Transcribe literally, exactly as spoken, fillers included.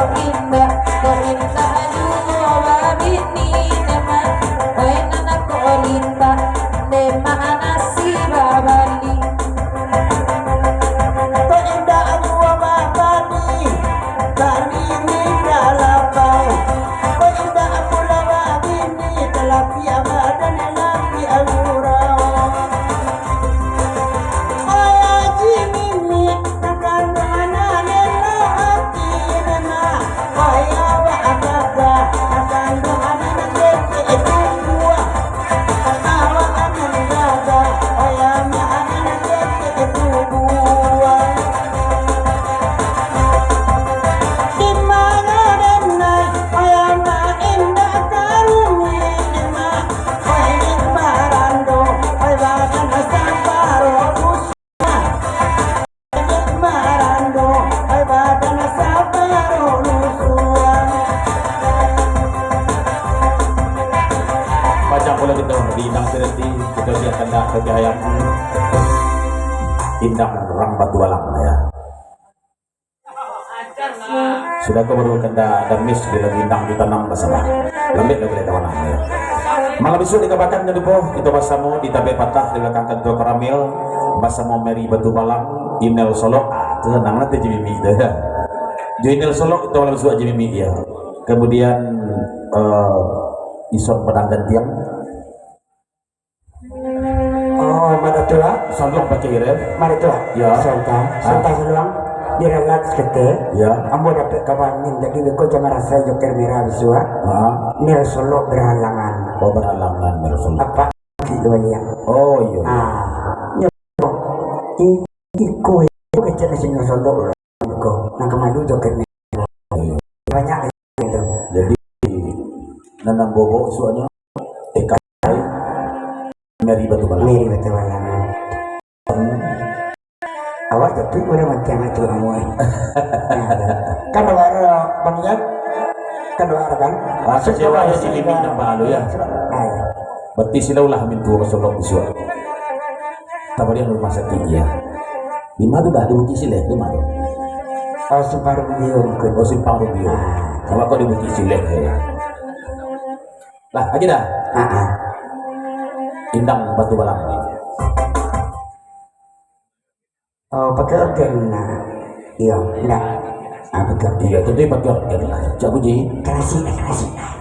Indak, kok indak juo babini, demak. Wai nan kok indak, demak nasi babali. Kok indak juo babini, bali ni ka lapau. Kok indak pulo babini, talapiak badan, lapiak gurau. Pacang pulo kito di Indang Sireti, kito liek kandak kaki ayam. Indang urang Batu Balang, ya. Sudah ko baru kandak ada mis di lagu Indang Ditanam Basabah. Lambek lagu dari kawan, ya. Malam isuak dikabakan, jan lupo, kito basamo di Tabek Patah di balakang kantua Koramil, basamo Mary Batu Balang, Inel Solok. Ah, tu sanang lah tu jo Mimi tu, ya. Jo Inel Solok kito malam isuak jo Mimi, ya. Kemudian, eh, Isok Padang Gantiang. Oh, Mak Datuak. Saluang pakai ref. Mak Datuak. Ya. Saluang. Ah. Saluang. Di ralat saketek. Ya. Ambo dapek kaba angin, jadi beko jan marasai joker merah bisuak. Ah. Inel Solok baralangan. Oh, baralangan Inel Solok. Apak kaki dua liang. Oh, iyo. Ah. Nyo. I-, iko, iko kecek nasi Inel Solok. Ko, nan ka malu joker ni. Banyak itu. Jadi, nan ambo baok isuaknyo, eh, kai, Mary Batu Balang. Mary Batu Balang. Awak tapi urang matiang itu kamu, eh. Kan awak ada Bang Yan? Kan awak ada, kan? Ah, kecewa ya si Mimi nampak lu, ya. Ah, ya. Berarti silaulah mintu Rasulullah isuak. Tabarian rumah sakit dia. Di ma tu dah? Di Bukik Sileh, di ma tu? Oh, Simpang Rubiu mungkin. Oh, Simpang Rubiu. Ah. Awak kok di Bukik Sileh, ya? Lah, lagi dah? Ah, ah. Indang Batu Balang. Oh, pakai organ, nah. Iyo, ndak. Ah, betul. Iyo, tentu pakai organ lah. Cak Puji. Klasik lah, klasik lah.